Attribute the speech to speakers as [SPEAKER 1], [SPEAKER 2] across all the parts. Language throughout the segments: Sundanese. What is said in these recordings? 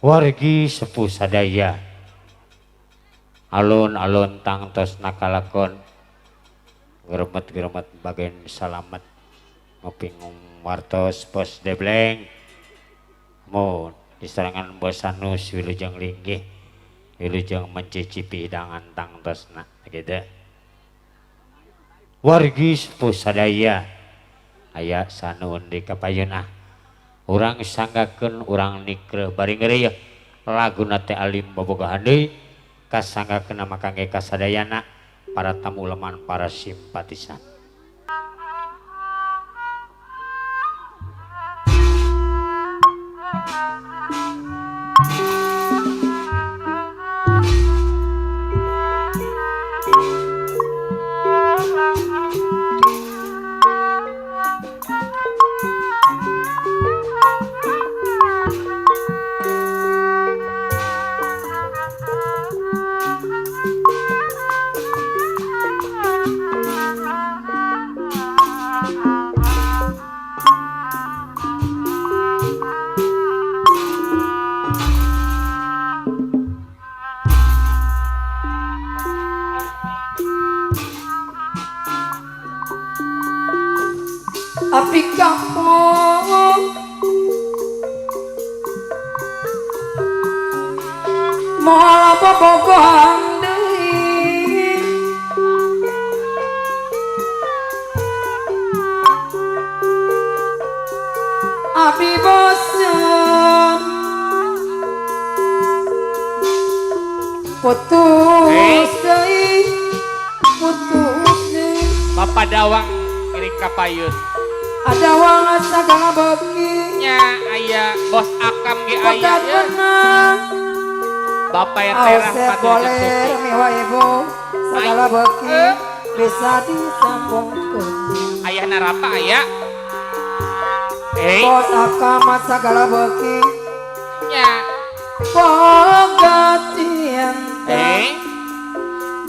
[SPEAKER 1] Wargi sepuh sadaya alun-alun tangtos nakalakon geremet-geremet bagian salamet nguping wartos bos debleng mun diserangan bos Anus wilujeng linggih wilujeng mencicipi hidangan tangtosna gitu. Wargi sepuh sadaya aya sanuun di kapayunah urang sanggakeun urang nikreuh bari ngeureuh laguna teh alim bobogohan deui kasanggakeun nama kangge kasadayana para tamu leman para simpatisan.
[SPEAKER 2] Api kampung moal bobogohan deui abi bosen putus deui putus deui.
[SPEAKER 3] Bapak Dawang ngiring kapayun.
[SPEAKER 2] Ada wang sagala beki
[SPEAKER 3] nya aya bos akam ge aya ya. Bapak RT Rahmat
[SPEAKER 2] goler miwa ibu sagala beki bisa disambungkeun.
[SPEAKER 3] Ayah narapa aya?
[SPEAKER 2] Bos akam sagala beki
[SPEAKER 3] nya.
[SPEAKER 2] Boga cinta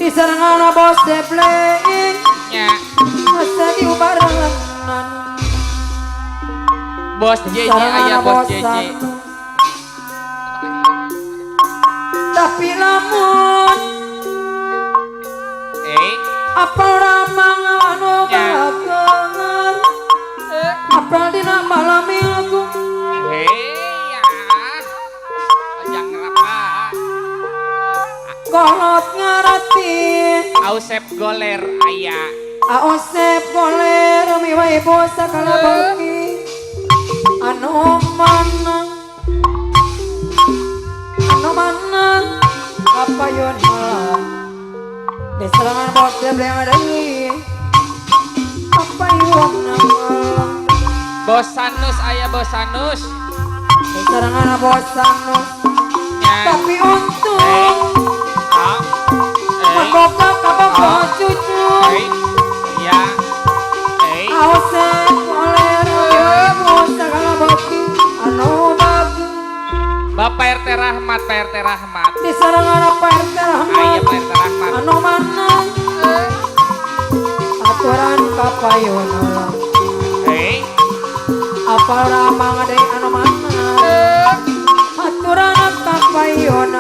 [SPEAKER 2] diserangan bos debleng
[SPEAKER 3] nya.
[SPEAKER 2] Asa diubarengan
[SPEAKER 3] Bos JJ ayah bos JJ.
[SPEAKER 2] Tapi lamun apal ramang anu bageungan apal dina malam minggu.
[SPEAKER 3] Hei ya. Ajang rapa.
[SPEAKER 2] Kolot ngarati
[SPEAKER 3] Ausep goler aya.
[SPEAKER 2] Ausep goler miwa ibu sakala beuki. Anu mana kapayun malam diserangan bos debleng deui kapayun malam.
[SPEAKER 3] Bos Sanus aya bos Sanus
[SPEAKER 2] diserangan bos Sanus tapi untung memboga kabogo cucu
[SPEAKER 3] ya.
[SPEAKER 2] Ausep goler
[SPEAKER 3] Bapak RT Rahmat, Pak RT Rahmat.
[SPEAKER 2] Diserangan Pak RT Rahmat.
[SPEAKER 3] Aya Pak RT Rahmat.
[SPEAKER 2] Anu mana? Aturan kapayun.
[SPEAKER 3] Hei.
[SPEAKER 2] Apal ramang deui anu mana? Aturan kapayun.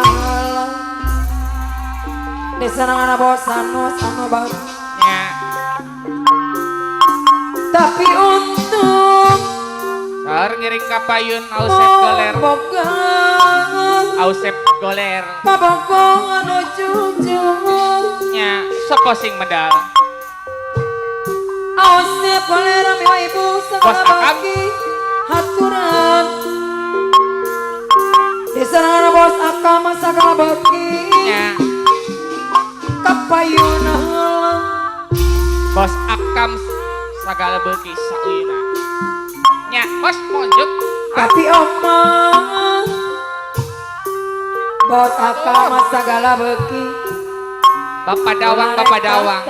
[SPEAKER 2] Diserangan bos Anus anu baru.
[SPEAKER 3] Nya.
[SPEAKER 2] Tapi untung
[SPEAKER 3] Sar ngiring kapayun Ausep goler. Ausep goler.
[SPEAKER 2] Kabogo anu jujur.
[SPEAKER 3] Nya, sapa sing medal?
[SPEAKER 2] Ausep goler miwa ibu sagala baki haturan. Diserangan bos akam sagala baki.
[SPEAKER 3] Nya.
[SPEAKER 2] Kapayun
[SPEAKER 3] Bos akam sagala beki sauyna. Nya, bos monjuk.
[SPEAKER 2] Tapi oma bos akam sagala beki.
[SPEAKER 3] Bapak Dawang, Bapak Dawang.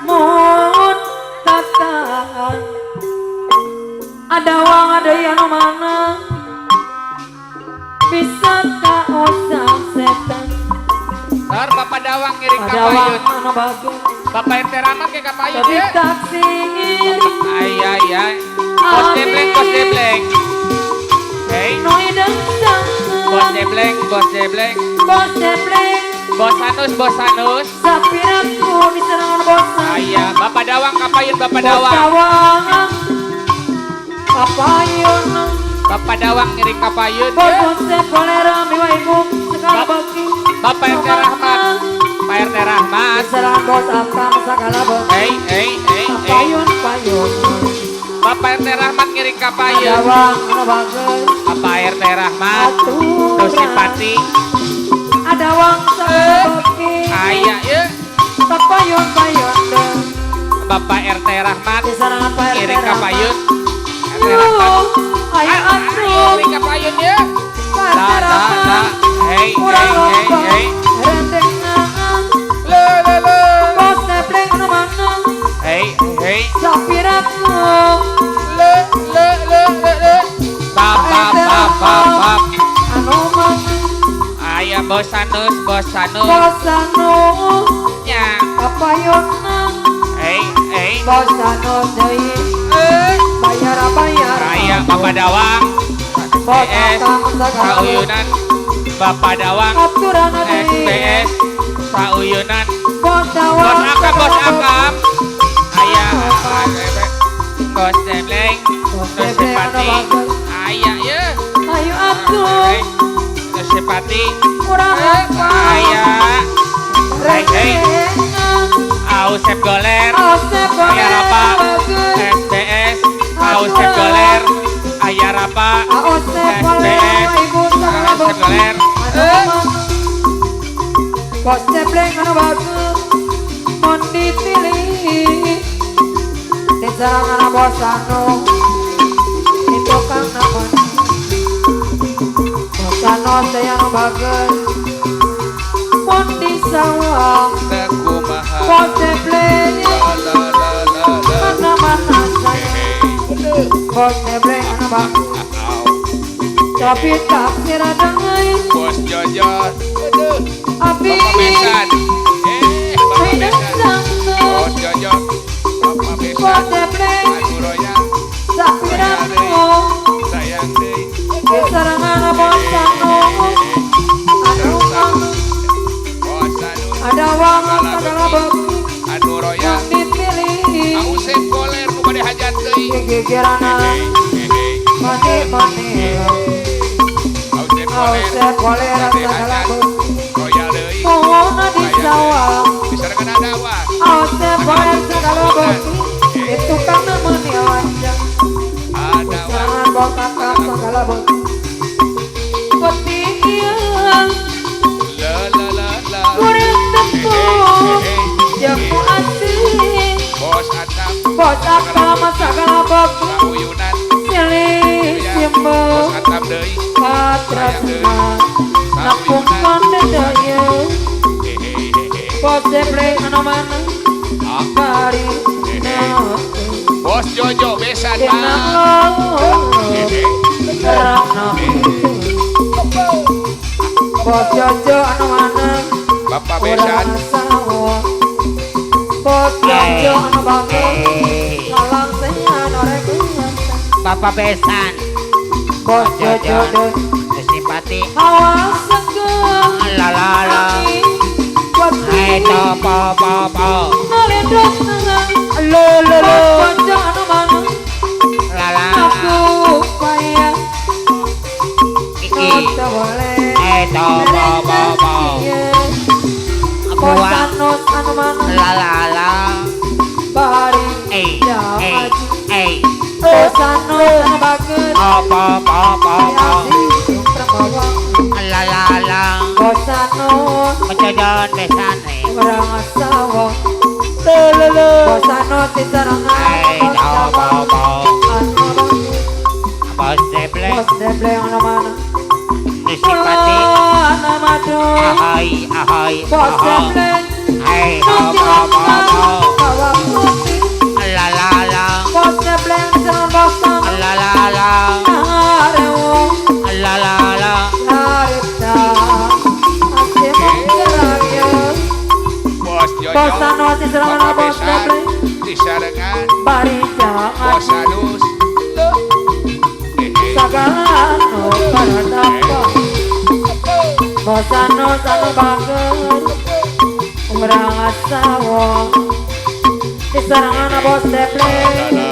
[SPEAKER 2] Mun tatahan ada wang ada yang mana bisa tak usah setan.
[SPEAKER 3] Ntar Bapak Dawang ngiring kapayun. Bapak RT Rahmat ke kapayun
[SPEAKER 2] Tapi
[SPEAKER 3] ya.
[SPEAKER 2] Taksi ngiring.
[SPEAKER 3] Aya ya. Bos Debleng, bos Debleng. Hey. Bos Debleng, bos Debleng.
[SPEAKER 2] Bos Debleng.
[SPEAKER 3] Bos Anus, bos Anus.
[SPEAKER 2] Sapiraku diserang bos Anus.
[SPEAKER 3] Aya, Bapak Dawang kapayun, Bapak Dawang.
[SPEAKER 2] Bos Dawang. Kapayun.
[SPEAKER 3] Bapak Dawang ngiring kapayun.
[SPEAKER 2] Bos Bolera miwa ibu segala baki.
[SPEAKER 3] Bapak RT Rahmat. Pak RT Rahmat.
[SPEAKER 2] Diserang bos Akam segala baki.
[SPEAKER 3] Hey, hey, hey, hey.
[SPEAKER 2] Kapayun, payun.
[SPEAKER 3] Bapak RT Rahmat ngiring kapayun.
[SPEAKER 2] Dawang anu bagus.
[SPEAKER 3] Bapak RT Rahmat. Nusipati.
[SPEAKER 2] Ada wang segala baki.
[SPEAKER 3] Aya ya.
[SPEAKER 2] Kapayun, payun.
[SPEAKER 3] Bapak RT Rahmat.
[SPEAKER 2] Diserang Pak RT
[SPEAKER 3] ngiring
[SPEAKER 2] Rahmat.
[SPEAKER 3] Kapayun. RT Rahmat.
[SPEAKER 2] Ayo atuh.
[SPEAKER 3] Ngiring kapayun ya.
[SPEAKER 2] Pak RT
[SPEAKER 3] Da, da, da.
[SPEAKER 2] Rahmat.
[SPEAKER 3] Hey,
[SPEAKER 2] Kurang
[SPEAKER 3] hey, hey,
[SPEAKER 2] lompok.
[SPEAKER 3] hey.
[SPEAKER 2] Rendengan.
[SPEAKER 3] Le, le, le.
[SPEAKER 2] Bos Debleng anu mana?
[SPEAKER 3] Hey, hey.
[SPEAKER 2] Sapiraku.
[SPEAKER 3] Le, le, le, le, le. Pa, pa, pa, pa, pa.
[SPEAKER 2] Anu mana?
[SPEAKER 3] Aya bos Anus, bos Anus.
[SPEAKER 2] Bos Anus.
[SPEAKER 3] Nya.
[SPEAKER 2] Kapayunna.
[SPEAKER 3] Hey, hey.
[SPEAKER 2] Bos Anus deui.
[SPEAKER 3] Eh.
[SPEAKER 2] Bayar bayar.
[SPEAKER 3] Aya Bapak Dawang.
[SPEAKER 2] Bos
[SPEAKER 3] SPS
[SPEAKER 2] Akam segala
[SPEAKER 3] Sauyunan. Bapak Dawang.
[SPEAKER 2] Aturan deui.
[SPEAKER 3] SPS Sauyunan.
[SPEAKER 2] Bos Dawang.
[SPEAKER 3] Bos Akam, bos Akam. Aya Bos Debleng.
[SPEAKER 2] Bos Debleng anu
[SPEAKER 3] Nusipati.
[SPEAKER 2] bagus.
[SPEAKER 3] Aya ya.
[SPEAKER 2] Ayo atuh.
[SPEAKER 3] Hey. Nusipati.
[SPEAKER 2] Kurang apa?
[SPEAKER 3] Aya. Hey, hey.
[SPEAKER 2] Rendengan.
[SPEAKER 3] Ausep Goler.
[SPEAKER 2] Asep
[SPEAKER 3] Aya Rapa.
[SPEAKER 2] bagus.
[SPEAKER 3] SPS Ausep Goler. Aya Rapa.
[SPEAKER 2] Asep Goler
[SPEAKER 3] SPS
[SPEAKER 2] ibu segala
[SPEAKER 3] Ausep
[SPEAKER 2] beki.
[SPEAKER 3] Goler.
[SPEAKER 2] Anu mana? Bos Debleng anu bagus. Mon dipilih. Diserang bos anu. Di tukang naon. Bos anu saya anu bagus. Mon di sawah.
[SPEAKER 3] Tekumaha.
[SPEAKER 2] Bos Debleng.
[SPEAKER 3] La la la la la.
[SPEAKER 2] Mana-mana saya.
[SPEAKER 3] Hey.
[SPEAKER 2] Bos Debleng anu bagus. Tapi taksir deui.
[SPEAKER 3] Bos Jojon. Aduh.
[SPEAKER 2] Abi.
[SPEAKER 3] Bapak Besan. Bapak
[SPEAKER 2] Hidup
[SPEAKER 3] Besan.
[SPEAKER 2] sangka.
[SPEAKER 3] Bos Jojon. Bapak
[SPEAKER 2] Bos
[SPEAKER 3] Besan.
[SPEAKER 2] Debleng.
[SPEAKER 3] Anu royal.
[SPEAKER 2] Sapiraku.
[SPEAKER 3] Sayang deui.
[SPEAKER 2] Diserangan bos anu. Anu anu.
[SPEAKER 3] Bos anu.
[SPEAKER 2] Ada wang segala beki.
[SPEAKER 3] Anu royal.
[SPEAKER 2] Yang dipilih.
[SPEAKER 3] Ausep Goler nu bade hajat deui.
[SPEAKER 2] Gegerana.
[SPEAKER 3] Hey, hey, hey.
[SPEAKER 2] Mane mane.
[SPEAKER 3] Ausep Goler.
[SPEAKER 2] Ausep Goler
[SPEAKER 3] Bade
[SPEAKER 2] segala
[SPEAKER 3] hajat.
[SPEAKER 2] beki.
[SPEAKER 3] Royal deui.
[SPEAKER 2] Mohon di sawah.
[SPEAKER 3] Diserangan ada wah.
[SPEAKER 2] Ausep Goler segala beki. Itu karena menilanjang.
[SPEAKER 3] Ada wah.
[SPEAKER 2] Serangan bos akam segala beki. Peti ilang.
[SPEAKER 3] La la la la.
[SPEAKER 2] Kurang tepung. Jamu asing.
[SPEAKER 3] Bos Atam.
[SPEAKER 2] Bos akam segala beki.
[SPEAKER 3] Sauyunan.
[SPEAKER 2] Silih simbe.
[SPEAKER 3] Bos Atam deui.
[SPEAKER 2] Katresna. Napung kondedaya.
[SPEAKER 3] Hey, hey, hey, hey.
[SPEAKER 2] Bos Debleng anu mana?
[SPEAKER 3] Ah.
[SPEAKER 2] Bari.
[SPEAKER 3] Bos Jojo besan
[SPEAKER 2] Dina
[SPEAKER 3] mah.
[SPEAKER 2] lo. Terangna. Bos Jojo anu mana?
[SPEAKER 3] Bapak besan.
[SPEAKER 2] Urang sawah. Bos Jojo anu bangun. Salam sehat orek.
[SPEAKER 1] Bapak Besan.
[SPEAKER 2] Bos Jojo deui.
[SPEAKER 1] Nusipati.
[SPEAKER 2] Awas seger.
[SPEAKER 1] La la la.
[SPEAKER 2] Ami.
[SPEAKER 1] Hey, to po po po.
[SPEAKER 2] Ngalendot nengang.
[SPEAKER 1] Lo lo lo.
[SPEAKER 2] Bos Jojo anu mana?
[SPEAKER 1] La la.
[SPEAKER 2] Aku payah.
[SPEAKER 1] Iki.
[SPEAKER 2] Tak boleh.
[SPEAKER 1] Eh, to po po po.
[SPEAKER 2] Bos
[SPEAKER 1] Buah.
[SPEAKER 2] Anus anu mana?
[SPEAKER 1] La la la.
[SPEAKER 2] Bari.
[SPEAKER 1] Eh,
[SPEAKER 2] Ya
[SPEAKER 1] eh,
[SPEAKER 2] maju.
[SPEAKER 1] eh.
[SPEAKER 2] Bos Anus anu bagus.
[SPEAKER 1] Po po po po po. La la la.
[SPEAKER 2] Bos Anus
[SPEAKER 1] Menjojon besan eh.
[SPEAKER 2] urang sawah.
[SPEAKER 1] Lo lo lo.
[SPEAKER 2] Bos Anus diserangan.
[SPEAKER 1] Eh,
[SPEAKER 2] Bos
[SPEAKER 1] to po
[SPEAKER 2] Dawang
[SPEAKER 1] po.
[SPEAKER 2] anu bagus.
[SPEAKER 1] Bos Debleng.
[SPEAKER 2] Bos Debleng anu mana?
[SPEAKER 1] Nusipati.
[SPEAKER 2] Ana madu.
[SPEAKER 1] Ahoy, ahoy.
[SPEAKER 2] Bos
[SPEAKER 1] ahoy.
[SPEAKER 2] Debleng.
[SPEAKER 1] Hey,
[SPEAKER 2] Nu
[SPEAKER 1] po po po po.
[SPEAKER 2] Bawang putih.
[SPEAKER 1] La la la.
[SPEAKER 2] Bos Debleng diserang bos Anus.
[SPEAKER 1] La la la.
[SPEAKER 2] Narewo.
[SPEAKER 1] La la la.
[SPEAKER 2] Narita. Asih mungkeraya.
[SPEAKER 3] Bos Jojo.
[SPEAKER 2] Bos Anus diserang
[SPEAKER 3] Bapak
[SPEAKER 4] Disarengan
[SPEAKER 2] bari jangan
[SPEAKER 4] Bos Anus.
[SPEAKER 2] Sagala nu karadapa Bos Anus anu bager urang asawa disarengan bos Debleng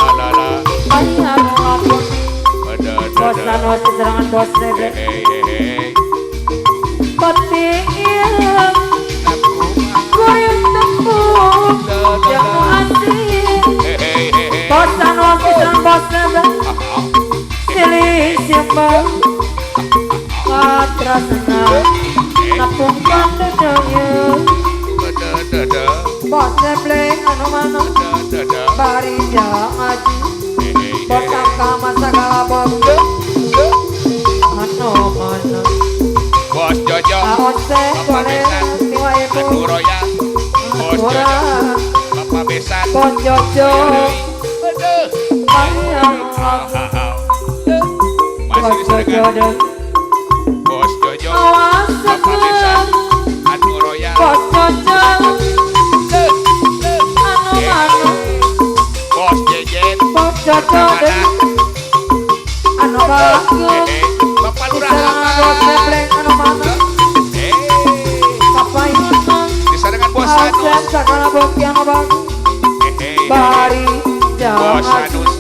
[SPEAKER 2] aya nu ngapun Bos Anus disarengan bos Debleng pati ilang kuring tepung yang nu asing Bos Anus disarengan bos Debleng silih simbang katrasna napung kandedeuyeun Bos Debleng anu mana bari jangaji bos angka sagala bos anu mana
[SPEAKER 4] Bos Jojo Bapak Besan anu royal Bos Jojo Bapak Besan
[SPEAKER 2] Bos Jojo
[SPEAKER 4] masih disarengan Bos Jojo Bapak Besan anu royal
[SPEAKER 2] Bos Jojo anu mana
[SPEAKER 4] Bos Jejen
[SPEAKER 2] Bos Jojo anu bagus
[SPEAKER 4] Bapak Lurah
[SPEAKER 2] Bos Debleng anu mana kapayunan
[SPEAKER 4] disarengan Bos Anus
[SPEAKER 2] sagala bos anu bagus bari
[SPEAKER 4] Bos Anus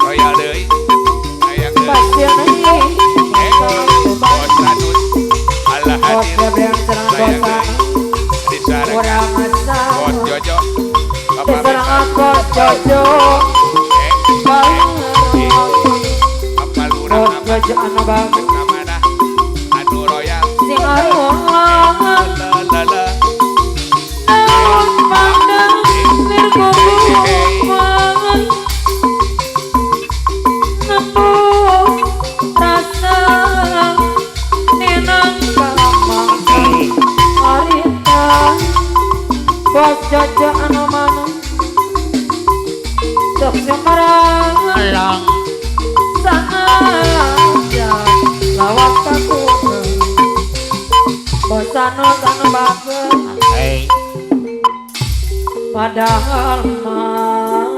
[SPEAKER 4] royal deui hayang deui Bos Anus Allah hadir sayang deui disarengan Bos Jojo Bapak Besan
[SPEAKER 2] Bos Jojo
[SPEAKER 4] Bapak Lurah
[SPEAKER 2] Bos Jojo anu bagus
[SPEAKER 4] kamana anu royal
[SPEAKER 2] sing aruang
[SPEAKER 4] la la
[SPEAKER 2] naon pandang lir kubuman nempuh rasa nenang kamangsa harita Bos Jojo anu mana sok semarang
[SPEAKER 1] lang
[SPEAKER 2] sanaja lawas kakuka Bos Anus anu bager padahal mah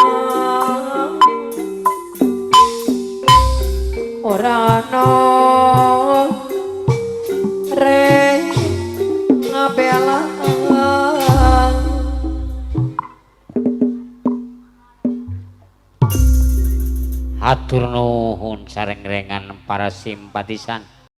[SPEAKER 2] ora ana re ngabelaan.
[SPEAKER 1] Hatur nuhun sareng-rengan para simpatisan.